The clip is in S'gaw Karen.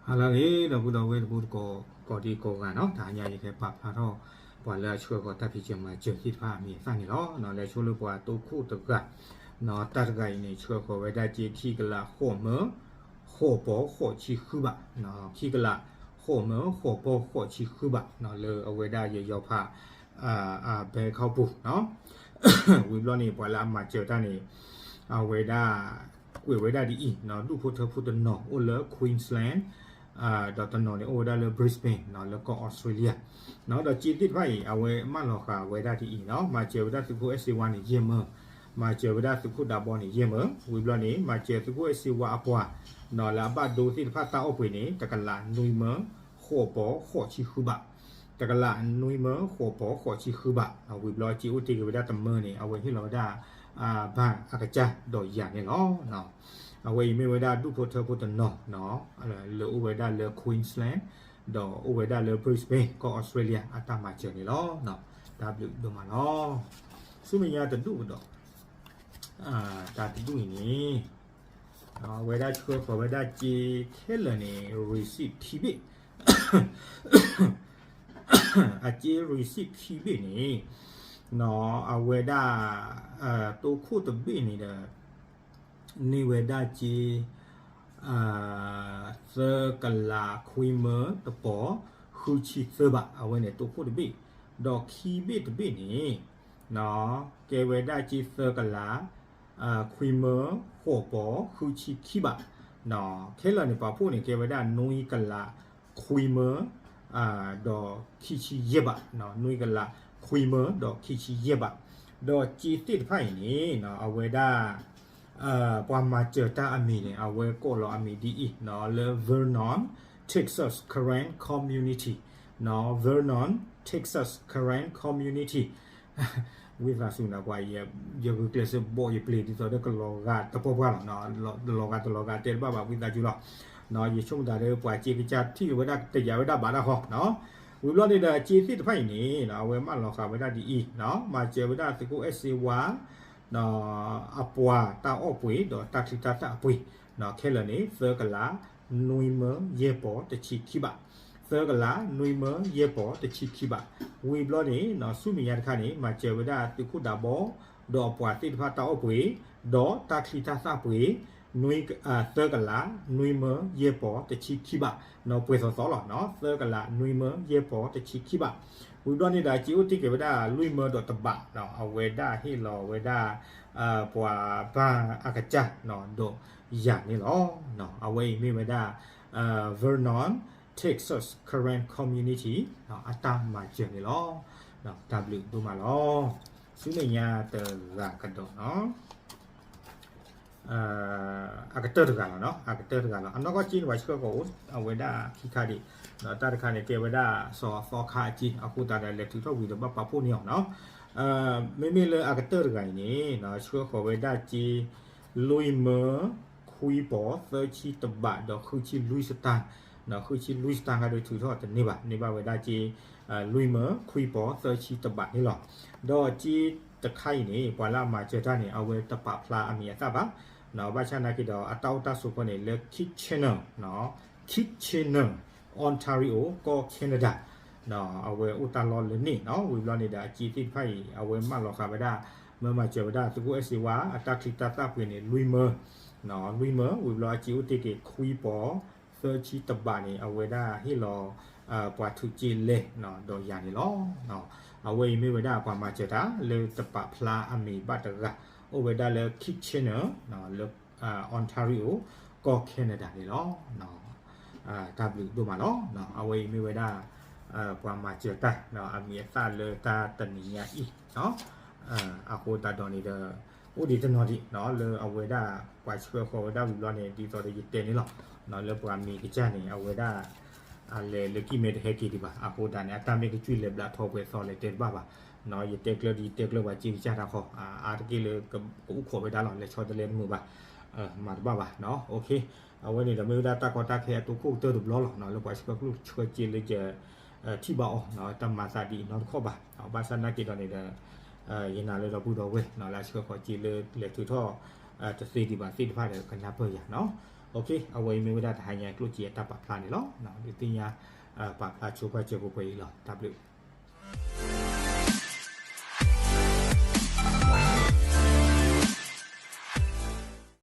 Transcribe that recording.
ဟါလၢအဂ့ၤ ဒီပုၢ်ဒီဝဲၢ်တံၤသကိး ကိးဒံကိးဂၤနီၤ, တဟါညါယကပာ်ဖျါထီၣ် ပှၤလၢအဆှၢဃီၤတၢ်ဖံးစၢၤမၤစၢၤသ့ၣ်တဖၣ်အမံၤအသၣ်န့ၣ်လီၤ. လဲၤဆိလၢပှၤတိခိၣ်တဂၤ တၢ်တဂၤအံၤန့ၣ် ဆှၢဃီၤဝဲဒၣ်စ့ခံကလးဃိးမၢ ဃိးပီၤဃိးဆံဃုဘး, ခံကလးဃိးမၢဃိးပီၤဃိးဆံဃုဘး လၢအဝဲဒၣ်ယယီၤဖး အဘဲခီပူၤ ဝံၤဘျီန့ၣ် ပှၤလၢအမၤစၢၤတၢ်န့ၣ် အဝဲဒၣ် ကွဲးဝဲဒၣ်ဒ်အံၤ, ဒူၣ်ဖိထၢဖိတနီၤအိၣ်လၢ Queensland ဒီးတနီၤန့ၣ်အိၣ်ဝဲဒၣ်လၢ Brisbane လၢကီၢ်အီစထြ့လယါ, ဒီးစ့သ့ၣ်တဖၣ်အံၤ အဝဲမၢလီၤဃာ်ဝဲဒၣ်ဒ်အံၤနီၤ, မၤစၢၤဝဲဒၣ်သုးခိၣ်အဲၣ်စ့ဝါန့ၣ် ယဲၢ်မၢ, မၤစၢၤဝဲဒၣ်သုးခိၣ်ဒးဘီန့ၣ် ယဲၢ်မၢ, ဝံၤဘျီန့ၣ် မၤစၢၤသုးခိၣ်အဲၣ်စ့ဝါအပှၤ လၢအဘၣ်ဒိသ့ၣ်တဖၣ်တၢ်အီၣ်ပှ့ၤန့ၣ် တကလးနွံမၢ ဃိးပီၤဃိးဆံဃုဘး, တကလးနွံမၢဃိးပီၤဃိးဆံဃုဘး, ဝံၤဘျီစ့အိၣ်တ့ၢ်က့ၤဝဲဒၣ်တမၢန့ၣ် အဝဲဟ့ၣ်လီၤဝဲဒၣ် ဘၣ်အကစၢ်ဒီးယၤန့ၣ်လီၤ. အဝဲအံၤမ့ၢ်ဝဲဒၣ်ဒူၣ်ဖိထၢဖိတနီၤ လၢအိၣ်ဝဲဒၣ်လၢ Queensland ဒီးအိၣ်ဝဲဒၣ်လၢ Brisbane ကီၢ်အီစထြ့လယါ အတၢ်မၤစၢၤန့ၣ်လီၤ. တၢ်ဘျုးဒိၣ်မးလီၤ. ဆူမဲာ်ညါတဒူၣ်ကဒီး တၢ်တဒူၣ်အံၤန့ၣ် အဝဲဒၣ်ဆှၢဃီၤဝဲဒၣ်စ့ခဲလၢာ်န့ၣ် receipt ခံဘ့ၣ်, အစ့ receipt ခံဘ့ၣ်န့ၣ် အဝဲဒၣ် တိခိၣ်တဘ့ၣ်န့ၣ်ဒီး န့ၢ်ဝဲဒၣ်စ့ သၢကလးခွံမၢတပီၤ ဃုဆံသၢဘး အဝဲန့ၣ်တိခိၣ်တဘ့ၣ်, ဒီးခံဘ့ၣ်တဘ့ၣ်န့ၣ် ကဲဝဲဒၣ်စ့သၢကလး ခွံမၢ ဃိးပီၤ ဃုဆံခံဘး, ခဲလၢာ်န့ၣ် ပာ်ဖှိၣ်န့ၣ် ကဲဝဲဒၣ်နွံကလး ခွံမၢ ဒီးခံဆံယဲၢ်ဘး, နွံကလး ခွံမၢ ဒီးခံဆံယဲၢ်ဘး, ဒီးစ့သ့ၣ်တဖၣ်အံၤန့ၣ် အဝဲဒၣ် ပှၤမၤစၢၤတၢ်အမံၤန့ၣ် အဝဲကိးလီၤအမံၤဒ်အံၤ လၢ Vernon Texas Karen Community, Vernon Texas Karen Community ဝံသးစူၤနၤကွၢ် ယဂုာ်ကျဲးစၢးဘီၣ်ယပျ့ၤ ဒ်သိးဒီးကလီၤဂာ်တပှၢ်ပှၢ်လီၤ, လီၤဂာ်တလီၤဂာ်တဲတဘၣ်ဘၣ် ဝံသးစူၤလီၤ. ယဆိကမိၣ်တၢ်ဒီးပှၤစ့ကစၢ်ထံၣ်ဝဲဒၣ်တယာ်ဝဲဒၣ်ဘၣ်တၢ်ဃီ, ဝံၤဘျီန့ၣ်ဒီးစ့သ့ၣ်တဖၣ်အံၤန့ၣ် အဝဲမၢလီၤဃာ်ဝဲဒၣ်ဒ်အံၤ, မၤစၢၤဝဲဒၣ်သုးခိၣ်အဲၣ်စ့ဝါ အပှၤတၢ်အီၣ်ပှ့ၤ ဒီးတၢ်ချံတၢ်သၣ်အပှ့ၤ, ခဲလၢာ်န့ၣ် သၢကလး နွံမၢ ယဲၢ်ပီၤ တဆံခံဘး, သၢကလး နွံမၢ ယဲၢ်ပီၤ တဆံခံဘး, ဝံၤဘျီန့ၣ် ဆူမဲာ်ညါတခါန့ၣ် မၤစၢၤဝဲဒၣ်သုးခိၣ်ဒးဘီ ဒီးအပှၤသ့ၣ်တဖၣ်တၢ်အီၣ်ပှ့ၤ ဒီးတၢ်ချံတၢ်သၣ်ပှ့ၤ သၢကလး နွံမၢ ယဲၢ်ပီၤ တဆံခံဘး, ပှဲၤသီသီလီၤ, သၢကလး နွံမၢ ယဲၢ်ပီၤ တဆံခံဘး, ဝံၤဘျီန့ၣ်ဒီးစ့အိၣ်တ့ၢ်က့ၤဝဲဒၣ် လွံၢ်မၢဒီးတဘး, အဝဲဒၣ်ဟ့ၣ်လီၤဝဲဒၣ် ပှၤဘၣ်အကစၢ် ဒီးယၤန့ၣ်လီၤ. အဝဲအံၤမ့ၢ်ဝဲဒၣ် Vernon Texas Karen Community အတၢ်မၤစၢၤန့ၣ်လီၤ. တၢ်ဘျုးဒိၣ်မးလီၤ. ဆူမဲာ်ညါတဂၤကဒီးနီၤ အကတၢၢ်တဂၤလီၤ, အကတၢၢ်တဂၤလီၤ. အနီၢ်ကီၢ်စ့န့ၣ် ပှၤဆှၢဃီၤအိၣ်အဝဲဒၣ်ခံခါဒံး, တၢ်တခါန့ၣ် ကဲဝဲဒၣ်စီၤသီခါအစ့, အဃိသတးဒီးလဲၤထုးထီၣ်ဝံၤဒီးဘၣ်ပာ်ဖှိၣ်န့ၢ်အီၤနီၤ. မ့မ့ၢ်လၢအကတၢၢ်တဂၤအံၤန့ၣ် ဆှၢဃီၤဝဲဒၣ်စ့ လွံၢ်မၢ ခွံပီၤ သၢဆံတဘး ဒီးဃုဆံလွံၢ်စတၢ်, ဃုဆံလွံၢ်စတၢ်ခါဒီးထုးထီၣ်တန့ၢ်ဘၣ်, န့ၢ်ဘၣ်ဝဲဒၣ်စ့ လွံၢ်မၢ ခွံပီၤ သၢဆံတဘးန့ၣ်လီၤ. ဒီးစ့တခါအံၤန့ၣ် ပှၤလၢအမၤစၢၤတၢ်န့ၣ် အဝဲတပာ်ဖျါအမံၤအသၣ်ဘၣ်, ဘၣ်ဆၣ်နာ်က့ဒီး အတၢ်အိၣ်တၢ်ဆိးဃီန့ၣ် လၢ Kitchener, Kitchener, Ontario ကီၢ် Canada အဝဲအိၣ်တၢ်လီၢ်လၢန့ၣ်, ဝံၤဘျီန့ၣ်ဒီးအစ့သ့ၣ်တဖၣ်အံၤ အဝဲမၢလီၤဃာ်ဝဲဒၣ် မၢမၤစၢၤဝဲဒၣ်သုးခိၣ်အဲၣ်စ့ဝါ အတၢ်ချံတၢ်သၣ်ပှ့ၤန့ၣ် လွံၢ်မၢ, လွံၢ်မၢ, ဝံၤဘျီအစ့အိၣ်တ့ၢ်က့ၤ ခွံပီၤ သၢဆံတဘးန့ၣ် အဝဲဒၣ်ဟ့ၣ်လီၤ ပှၤထုးစ့လဲၤ ဒီးယၤန့ၣ်လီၤ. အဝဲအံၤမ့ၢ်ဝဲဒၣ်ပှၤမၤစၢၤတၢ်လၢတပာ်ဖျါအမံၤဘၣ်တဂၤ, အိၣ်ဝဲဒၣ်လၢ Kitchener လၢ Ontario ကီၢ် Canada န့ၣ်လီၤ. တၢ်ဘျုးဒိၣ်မးလီၤ. အဝဲအံၤမ့ၢ်ဝဲဒၣ် ပှၤမၤစၢၤတၢ် အမံၤအသၣ်လၢတၢ်တနံၤညါအံၤ, အဃိသတးဒီးန့ၣ်ဒီး အိၣ်ဒံးတနီၤဒံး လၢအဝဲဒၣ်ပှၤဆှၢဃီၤဝဲဒၣ်ဝံၤဘျီန့ၣ် ဒ်သိးဒီးယတဲန့ၣ်လီၤ. လၢပှၤမံၤကစၢ်န့ၣ် အဝဲဒၣ် အလဲၤလၢကံၢ်မဲတဟဲက့ၤဒံးဘၣ်. အဃိသတးန့ၣ် အတၢ်မ့ၢ်ကစၢ်လဲၤဘျးထီၣ်ပှဲၤသီလဲၤတဲတဘၣ်ဘၣ်. ယတဲကျၢ ယတဲကျၢပှၤစ့ကစၢ်တၢ်ဃီ အါတက့ၢ်လၢ ကအူၣ်ခိးဝဲဒၣ်လီၤ. လဲၤဆီတလဲတမုာ်ဘၣ်, မၤတဘၣ်ဘၣ်. အဝဲန့ၣ်ဒီးမ့ၢ်ဝဲဒၣ်တၢ်ကီတၢ်ခဲအတိခိၣ်ကတၢၢ်တဘျီလီၤ. လၢပှၤဆှၢကျိၣ်ဆှၢစ့လၢယ ထံၣ်ဘၣ်အီၤ တၢ်မၤသးဒ်အံၤနီတခီၣ်ဘၣ်. ဘၣ်ဆၣ်နာ်က့ဒီးန့ၣ်ဒီး ယနာ်လၢဒီပုၢ်ဒီဝဲၢ် လၢအဆှၢဃီၤစ့လၢလဲၤထုးထီၣ် တသ့ဒံးဘၣ်သ့ၣ်တဖၣ်ဒီးကနၢ်ပၢၢ်ယၤနီၤ. အဝဲအံၤမ့ၢ်ဝဲဒၣ်တဟါညါကျိၣ်စ့အတၢ်ပာ်ဖျါန့ၣ်လီၤ. ဒုးသ့ၣ်ညါ ပာ်ဖျါဆိပာ်စၢၤပှဲၤပှဲၤအံၤလီၤ. တၢ်ဘျုး